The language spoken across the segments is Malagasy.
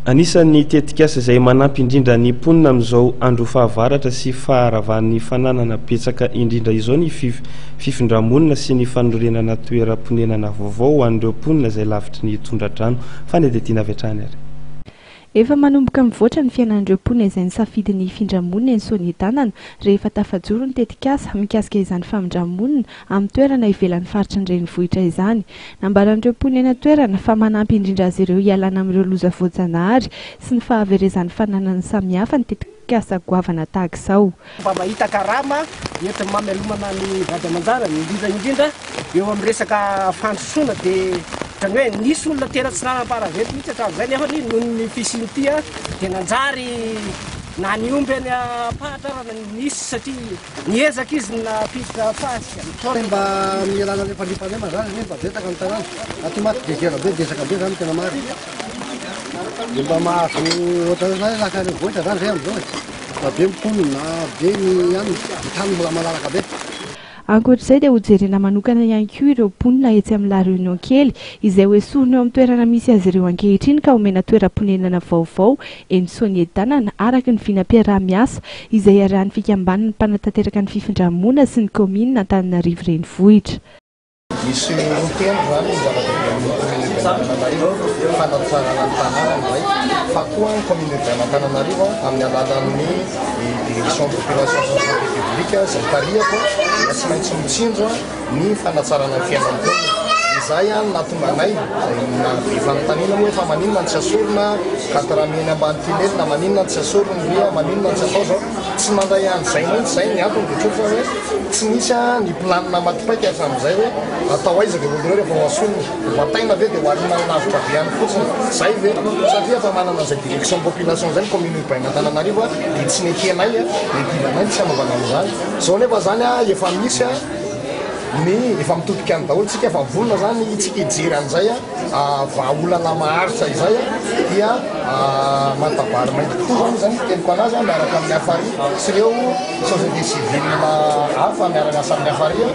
Anisan'ny tetikasa izay manampy indrindra ny mponina amin'izao andro fahavaratra sy faharavan'ny fananana betsaka indrindra izao ny fifindra-monina sy ny fanorenana toeram-ponenana vaovao ho an'ireo mponina izay lavitry ny tondra-drano. Fanadihadiana avy hatrany ary. Efa manomboka mivoatra ny fiainan'ireo mponina izay nisafidy ny hifindra monina eny Soaniedanana rehefa tafajoro ny tetikasa mikasika izany famindra-monina amin'ny toerana ivelan'ny faritry ny renivohitra izany. Nambaran'ireo mponina eny an-toerana fa manampy indrindra azy ireo hialana amin'ireo loza voajanahary sy ny fahaverezan'ny fananany samihafa ny tetikasa goavana tahaka izao. Mba mahita karama entin'ny mamelomana ny vady aman-janany, indrindra indrindra eo amin'ny resaka fandrosoana dia ohatran'ny hoe nisy olona tena tsy nanam-paharavety mihitsy hatramin'izay nefa noho ny fisian'ity dia nanjary na ny omby any am-pahatra ara nisy satria niezaka izy nampiditra fasika. Mba mialana any am-pandriampahalemana zany anie mba betsaka ny tanàna, aty mantsy désert be, desaka be zany tena marina. Dia mba mahazo ohatran'ny hoe lasa renivohitra zany zay amizao e. Mba be mponina, be ny any, ny tany mbola malalaka be. Ankoatra izay dia hojerena manokana ihany koa ireo mponina etsy amin'ny La Réunion kely izay hoesorina eo amin'ny toerana misy azy ireo ankehitriny ka homena toeram-ponenana vaovao eny Soaniedanana araka ny vinam-piaraha-miasa izay iarahan'ny fikambanana mpanatanteraka ny fifindra-monina sy ny kaominina Antananarivo Renivohitra. Misy roa telo izany ny zava-dehibe amin'ny commune urbaine Antananarivo, fanatsarana ny tanàna ny iray, fa koa ny commune urbaine Antananarivo amin'ny alalan'ny direction population sy ny santé publique izay tarihako dia tsy maintsy mitsinjo ny fanatsarana ny fiainan'ny mponina. Izay no nahatonga anay izay nahabe fanontaniana moa hoe fa maninona no tsy asorina quatre mille eny ambany tunnel, maninona no tsy asorina ny ria, maninona no tsy atao izao. Tsy nandray an'izay mihitsy izay, ny antony dia tsotra hoe tsy nisy ny planina maty paika hatramin'izay hoe atao aiza ireo olona ireo rehefa ho asorina, ho bataina ve dia ho ariana any lavitra be any fotsiny, izay ve? Satria efa manana an'izay direction population izay ny commune urbaine Antananarivo dia tsy nekenay, nedivanay ny tsy hanaovana an'izany. Izao nefa izany efa misy ny, efa mitodika any daholo isika, efa vonona izany isika hijery an'izay. Vahaolana maharitra izay dia matabary mainty tokoa zany izany fiteniko anazy miaraka amin'ny Hafari sy ireo société civile hafa miara-miasa amin'ny Hafari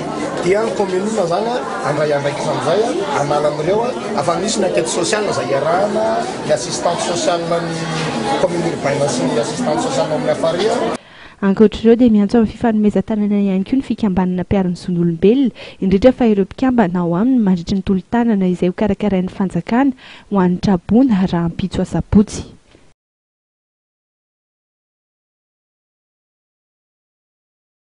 dia ny commune zany handray andraikitra amin'izay hanala an'ireo afa misy ny enquête sociale izay iarahana ny assistante sociale ny commune urbaine sy ny assistante sociale ao amin'ny Hafari. Ankoatra ireo dia miantso amin'ny fifanomezan-tanana ihany koa ny fikambanana mpiaro ny zon'olombelona, indrindra fa ireo mpikambana ao aminy mandritry ny tolo-tanana izay hokarakarain'ny fanjakana ho an'ny traboina rahampitso asabotsy.